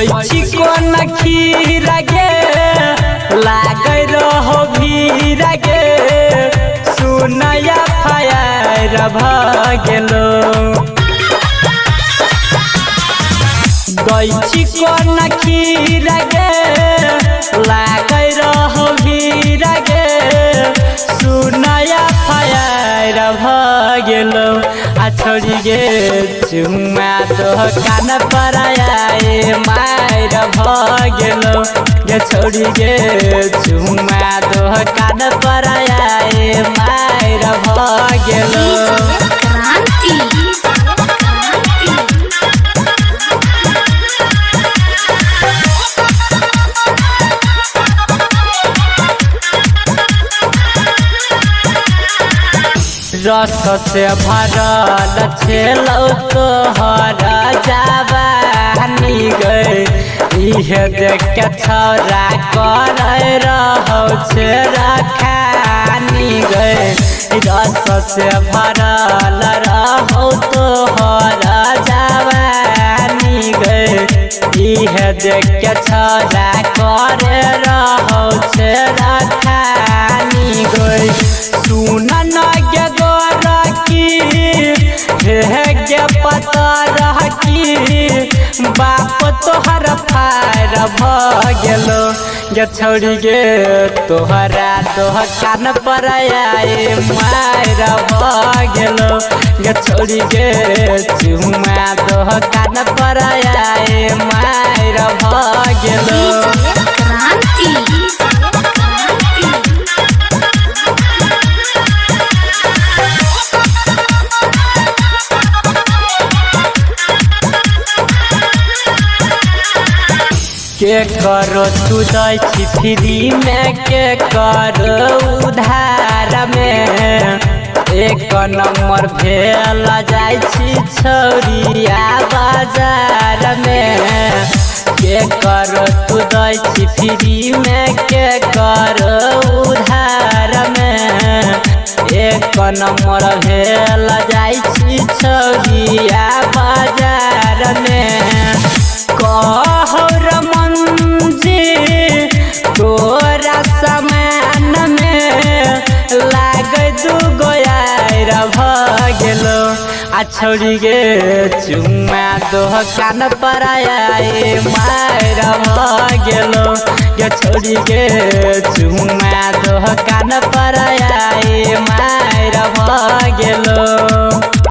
दैछी कोन खीर गे लागै रहो भीर गे सुनया फायर भ गेलो। दैछी कोन खीर गे लागै रहो भीर गे सुनया फायर भ गेलो। आ छोड़ी गे चुमा तो कान पर आए मार भ गेलो गे छोड़ी गे चुमा तो कान पर आए मार भ गेलो। क्रांति रस से भरल छेलौ तोहर जवानी गए इहे देख के छौरा कर रहौ छे रखानी गए। रस से भरल रहौ तोहर जवानी गए इहे देख के छौरा कर रहौ छे रखानी गए। सुन न गे गोरकी हे गे पता रहकी बाप तोहर फायर भ गेलो गे छोड़ी गे तोहरा तोह कान पर आए मार भ गेलो गे छोड़ी गे चुमा तोह कान पर आए मार भ गेलो। क्रांति के करो तू दै छी फ्री में के करो उधार में एक नंबर भेल जाइ छी छौरिया बाजार में। के करो तू दै छी फ्री में के करो उधार में एक नंबर भेल जाइ छी छौरिया बाजार में। कहौ रमन जी तोरा समान में लागै दूगो आइर भ गेलो। आ छोड़ी गे चुमा तोह कान पर आए मार भ गेलो गे छोड़ी गे चुमा तोह कान पर